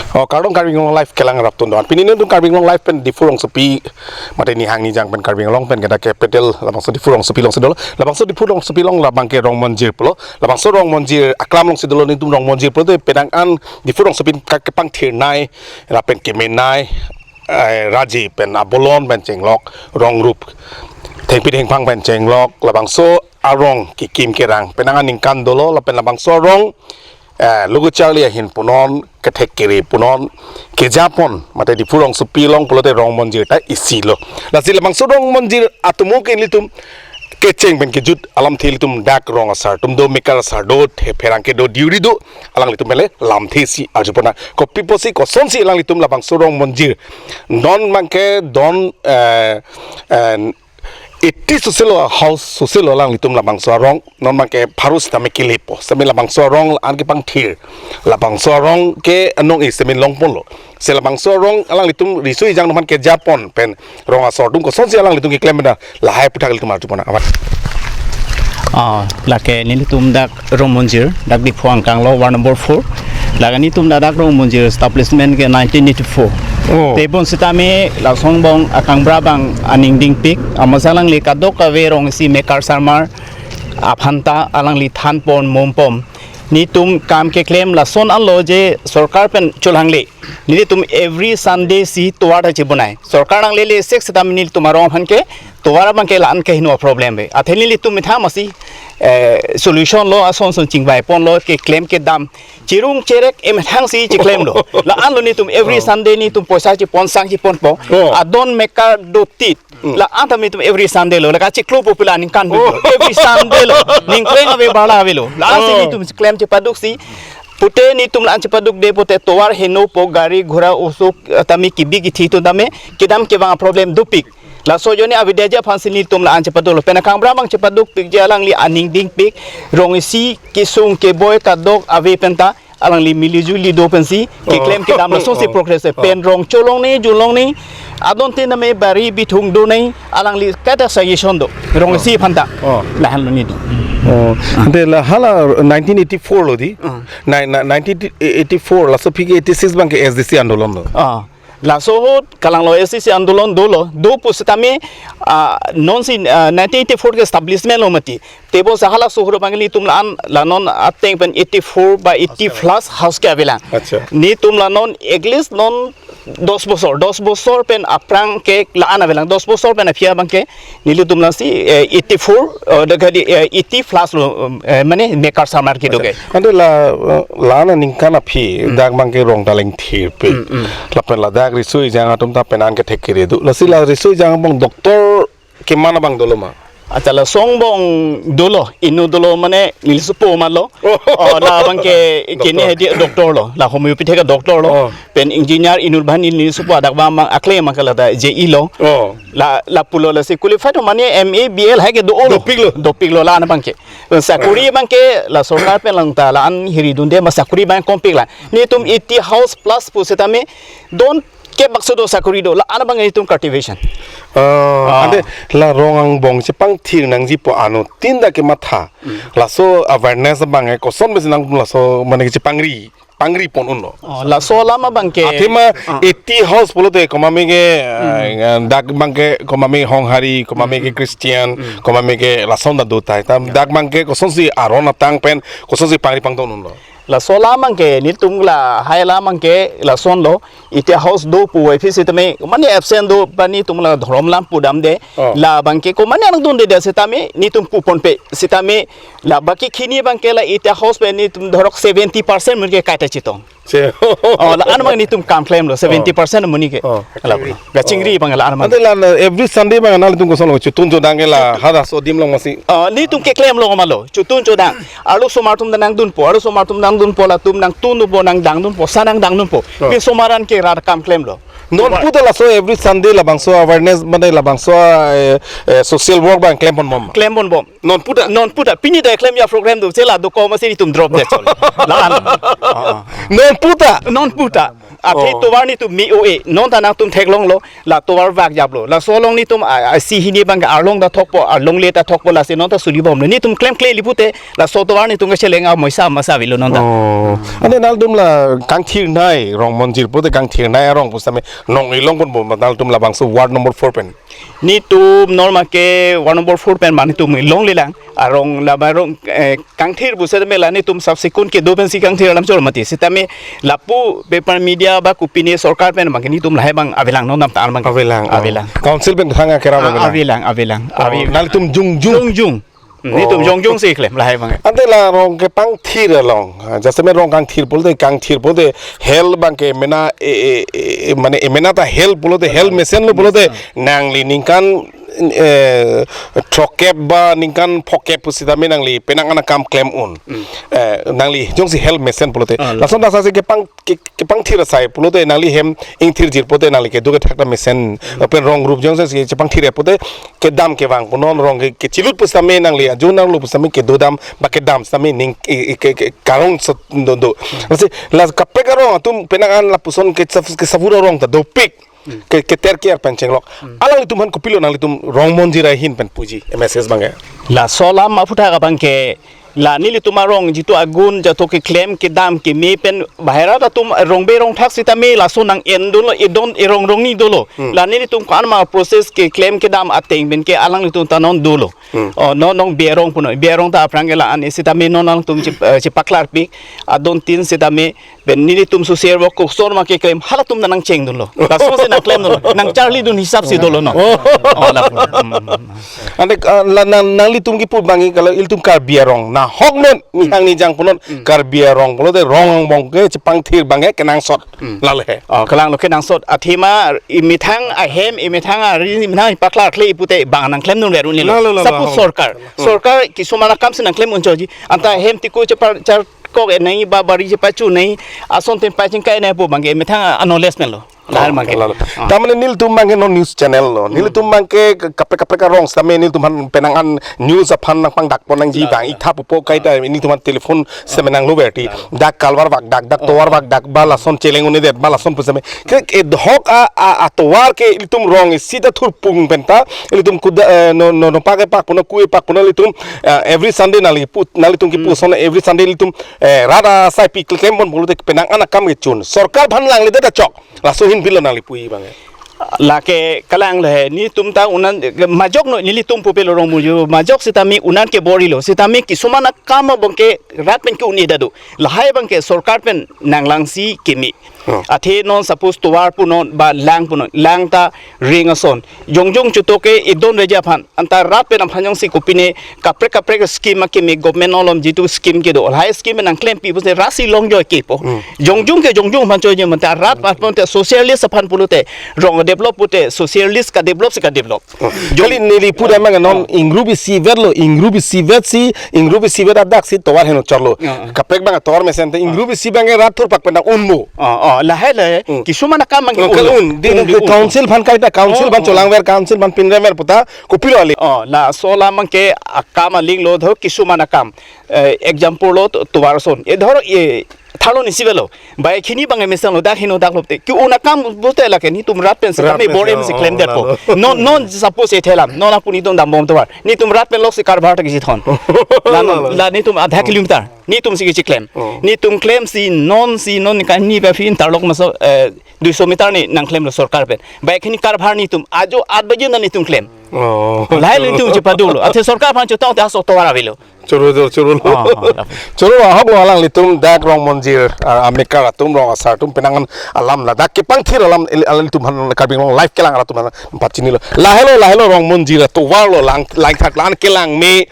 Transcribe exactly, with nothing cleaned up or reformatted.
Oh, kardom Karbi Anglong Live kelang raptun do-an. Pini nelitum Karbi Anglong Live pen Diphu rongsopi, mate nihang nijang pen Karbi Anglong pen ke dak capital labangso Diphu rongsopi alongsi dolo. Labangso Diphu rongsopi along labang ke Rong Monjir pulo. Labangso Rong Monjir aklam alongsi dolo, nelitum Rong Monjir pulote penang an Diphu rongsopi ke-, kepangthirnei, lapen kemenei, eh, raji pen abolon pen chenglok, rong rup thengpi thengphang pen chenglok, labangso arong kekim kerang penang an ningkan dolo, lapen labangso arong, eh, logo charli ahin punon, kethek kere punon, kejapon, mate Diphu rongsopi along pulote Rong Monjir ta isilo. Lasi labangso Rong Monjir atomo ke nelitum kecheng pen kejut alamthe ilitum dak rong asar atum do, mekar asar do, the pherangke do, diuri do, alanglitum pen le lamthe si arjupon nang. Kopi pusi kosonsi alanglitum labangso Rong Monjir, non abang ke don, eh, eh, eighty soselo, house soselo alanglitum labangso arong, non abang ke pharo sitame kelepo. Sitame labangso arong an kepangthir, labangso arong ke anong-e sitame longponlo. Si labangso arong alanglitum riso-ejang atum aphan kejapon pen rong asar atum kosonsi alanglitum keklem pen ta, lahai aputhak ilitum arjupon nang. Amat. Ah, lake nelitum dak Rong Monjir, dak Diphu angkang lo, ward number four. Lake nelitum dak, dak Rong Monjir establishment ke nineteen eighty-four. Oh. Tebon sitame lason angbong akangbra abang aning dingpik, amat alangli kadokave rong isi mekar sarmar aphan ta alangli thanpon mompon. Nelitum kam keklem lason anlo je sorkar pen cholangle. Nelitum every Sunday si tovar ta chebonai. Sorkar nanglele sek sitame nelitum arong aphan ke tovar abang ke la-an ke hingno problem ave. Athe nelitum methang masi, eh, solution lo, ason son chingvaiponlo, keklem kedam. Chirung cherek emethang si cheklemlo. La-anlo nelitum every Oh. Sunday nelitum poisa chepon sang cheponpo. Oh. Adon mekar dotit. Mm. La-an tame nelitum every Sunday lo. La kachiklo po pila ningkan Oh. Every Sunday lo. Ningkreng ave barla avelo. La-an si Oh. Nelitum klem chepaduk si. Pute nelitum la-an chepadukde pute tovar henopo, gari ghora oso, eh, tame kebi kethe atum tame kedam kevang problem dopik. Laso ajoine avedetji aphan si nelitum la-an chepaduklo. Pen akangbra abang chepadukpikji, alangli aning dingpik, rong isi kesung keboi kadokave pen ta alangli milijuli do pensi Oh. Keklem kedam lason si Oh. Progress. Oh. Pen rong cholongnei, julongnei, adon tin tame bari bithung donei, alangli kaita suggestion do. Rong Oh. Isi aphan ta. Oh. Lahenlo nelitum. Oh. Ante la hala nineteen eighty-four lo di. Oh. Nai-, na-, nineteen eighty-four, laso aphi ke eighty-six abang ke S D C andolon lo. Ah. Laso ahut kalanglo S D C andolon dolo, do pusitame, ah, non si, ah, nineteen eighty-four ke establishment lo mati. Tebon si halaso ahut abang nelitum la-an, la non ateng pen eighty-four ba eighty plus house ke avelang. Acha. Nelitum la non at least non dos bosor, dos bosor pen aphrang ke la-an avelang, dos bosor pen aphi abang ke nelitum lasi, eh, eighty-four, eh, dekadi, eh, eighty plus lo, eh, mane mekar sarmar kedo ke. Ante la, eh, la-an aningkan aphi, Hmm. dak abang ke rong ta lengthirpik. Hmm, hmm. Lapen ladak riso-ejang atum ta penang kethek kere do. Lasi la riso-ejang angbong doctor keman abang dolo ma? Acha, lason angbong dolo, inut dolo mane nelisopo malo. Oh. Oh, la abang ke kene Doctor. Hedi doctor lo, la homeopathy ke doctor lo. Oh. Pen engineer inut abang nelisopo adak abang aklem abang ke la ta J E lo. Oh. La, lapulo lasi qualified mane M A, B A lahai ke do-olo. Dopiklo. Dopiklo la-an abang ke. Sakuri abang ke la sorkar pen lang ta la-an hiri dunde ma sakuri abang kompik la. Nelitum eighty house plus pusitame don kep bakso do sakuri do, la-an abang nelitum cultivation. Ah, Ah. Ante la rong angbong chepangthir nangjipo anuttin dak kematha. Hmm. Laso awareness abang ke koson pensi nang laso mane chepangri, pangri pon unlo. Oh, laso alam abang ke. Athema Ah. eighty house pulote komatne ke, Hmm. eh, dak abang ke komatne Honghari, komatne ke Hmm. Christian, Hmm. komatne ke lason ta do tahai. Tam Ya. dak abang ke kosonsi aron atang pen kosonsi pangri pangton unlo. Laso alam abang ke nelitum lahai alam abang ke lasonlo, eighty house do puvoiphit sitame mane absent do, ba nelitum la dhorom alam pudamde. Oh. La abang ke komatne nangdunde det sitame nelitum puponpe sitame la baki khini abang ke la eighty house pen nelitum dhorok seventy percent amonit ke kaita chetong. Se- Oh, la-an abang nelitum kam klemlo, seventy percent amonit ke. Oh. La, kachingri abang la-an abang. Ante la na every Sunday abang nanglitum kosonlo, chotun chodang ke la halaso adim along masi? Oh, nelitum keklemlo komalo, chotun chodang. Arlosomar atum ta nangdunpo, arlosomar atum nangdunpo, latum nangtun dunpo, nangdang dunpo, sa nangdang dunpo. Oh. Pinso maran ke rat kam klemlo. Non puta laso every Sunday labangso awareness mane labangso, eh, eh, social work abang klemponbom? Klemponbom. Non puta? Non puta. Pini ta klemji aprogram do, che la dokok masi nelitum drop det chole. La-an. Ah, ah. Non puta? Non puta. Athe Oh. tovar netum me-o-e, non ta nangtum theklonglo, la tovar vak japlo. Laso along netum a, a, si hini abang arlong ta thokpo, arlongle ta thokpo, lasi non ta suli bomlo. Netum klemkle ili pute, laso tovar netum kacheleng amoisa masa avelo non ta. Oh. Ante nangtum la kangthirnei, Rongmonjir pute kangthirnei arong pusitame nong-e longponbom, nangtum labangso ward number four pen. Netum normal ke ward number four pen ma netum longlelang. Arong laba arong, eh, kangthir pusitame la netum subsequent kedo pensi kangthir alam chor mati. Sitame lapu paper media ba kopine sorkar pen abang ke netum lahai abang avelang non namta abang ke. Avelang, oh. Avelang. Council pen thang akeram Ah, avelang. Avelang, avelang. Oh, Ave- nangtum jongjong. Jongjong. Hmm, netum Oh. jongjong si klem lahai abang ke. Ante la rong kepangthir along. Ah, jasemet rong kangthir pulote, kangthir pulote, health abang ke mena, e, e, e, e, mane, e, mena ta health pulote, health mesenlo pulote, nangli ningkan, eh, throkkep ba ningkan phokep pusitame nangli penang an akam klem un. Hmm. Eh, nangli jongsi health mesen pulote. Ah, la. Lason ta sasi kepang, ke, kepangthir asai pulote nangli hem ingthirjir pulote nangli kedo kethak ta mesen. Hmm. Lapen rong rup jongsi kepangthir pulote kedam kevang punon rong ke, kechilut pusitame nangli ajo nanglo pusitame kedo dam ba kedam sitame ning, i, i, ke, ke, karong sot do, do. Hmm. Lasi, la kaprek arong atum penang an lapuson ke saf-, kesavur arong ta dopik. Hmm. Ke, keter ke arpan chenglok. Hmm. Alanglitum aphan kopilo nanglitum Rongmonjir ahin pen puji, M S S abang ke. Laso alam aphuthak abang ke, la nelitum arong jitu agun jato keklem kedam keme pen bahera atum rongbe rongthak sitame laso nang-en dolo, edon erong rongni dolo. Hmm. La nelitum ko-an ma process keklem kedam ateng pen ke alanglitum ta non dolo. Hmm. Oh, non nong Berong punon. Berong ta aphrang ke la-an e sitame non nangtum chep-, eh, chepaklarpik. Adon tin sitame pen nelitum social work koson ma keklem halatum ta nangchengdunlo. Laso si nangklemdunlo. Nangcharlidun hisap si dolo non. Oh. Oh, la pun. Hmm. Ante, ah, la nang, nanglitum kipu abang ke la ilitum Karbi arong. Nahok non, Hmm. nihang nijang punon, Hmm. Karbi arong pulote rong angbong ke chepangthir abang ke kenangsot. Hmm. Lale. Oh, kelanglo kenangsot. Athema, emethang ahem, emethang ari, emethang paklarkle pute abang nangklemdun veru nilo. Lalo, lalo, Suppose lalo. sorkar. Hmm. Sorkar kisuman akam si nangklem unchoji. Anta hem tiko chepar, char kok enai ba bari chepachunei, ason tem pachingkai nai pu abang ke emethang acknowledgement lo. Lahai Oh, abang ke. lalo. Ah. Tamane nelitum abang ke non news channel lo. Hmm. Nelitum abang ke kaprek kaprek arong sitame nelitum aphan penang an news aphan nangpangdakpon nangji Lalo, abang lalo. Itha pupo kaita nelitum aphan telephone sitame nanglo verti. Lalo. Dak kalvar vak dak, dak Oh. tovar vak dak, ba lason cheleng un-edet, ba lason pusitame. Ke, ke dohok a, a, atovar ke ilitum rong isi ta thurpung penta, ilitum kuda, eh, no, no, no pak epak punon, ku epak punon ilitum, eh, every Sunday nangli pu, nanglitum kipu Hmm. son every Sunday ilitum, eh, rat asai pi klem pon pulote penang an akam kechun. Sorkar aphan langledet ta chok. Laso ahin pilo nangli puji abang ke. Lake kelanglo he, netum ta unan, majok non nelitum pupelo Rongmonjir, majok sitame unan ke borilo, sitame kisuman akam abang ke rat pen ke un-e dado. Lahai abang ke sorkar pen nanglangsi keme. Hmm. Athe non suppose tovar punon ba lang punon, lang ta ring ason. Jongjong chuto ke idon veja aphan, anta rat pen aphan jongsi kopine kaprek kaprek scheme akeme government along jitu scheme kedo. Lahai scheme nangklempi pusi rat si longjoike po. Hmm. Jongjong ke jongjong aphan choji manta rat aphan te socialist aphan pulote rong develop pute socialist kadevelop si kadevelop. Jali neli pu dam abang non Oh. ingrup isi vetlo, ingrup isi vet si, ingrup isi vet adak si tovar heno chorlo. Oh, oh. Kaprek abang tovar mesen te ingrup isi abang rat thurpak pen dak unmo. Oh, oh, lahai lahai. Hmm. Kisuman akam abang Oh, ke kal un. un. Di Un, di ke un. council aphan kaita, council Oh, aphan oh. cholangver, council aphan pinremer puta, kopilo ale. Oh, laso alam abang ke akam aling lo do kisuman akam. Eh, example lo to-, tovar ason. E dhoro e tharlo nisi velo. Bai khini abang e mesen lo dak heno dak lo te. Ke-un akam pulote lake netum rat pen si Rat kami pen bor si, em si oh, klem det po. lalo. Non, non suppose e thelam. Non apuni netum dambom tovar. Netum rat pen lok si karbar ta kisi thon. La non, Lalo. la netum adha kilometer. Netum si kisi klem. Oh. Netum klem si non si non ka ni ba phin tarlok maso, eh, dui so meter ni nangklemlo sorkar pen. Bai khini karbar netum ajo at baje na netum klem. Oh. Lahai netum chepadolo. Athe sorkar aphan chotong te aso tovar avelo. Choro, choro, choro. Ah, ah, ah. Choro ahok lo alanglitum dak Rongmonjir, ah, amekar atum rong asar atum penang an alam ladak kepangthir alam il-, alanglitum aphan Karbi Anglong live kelang arat atum aphan pachinilo. Lahelo, lahelo Rongmonjir atovar lo lang, langthak lan kelang me.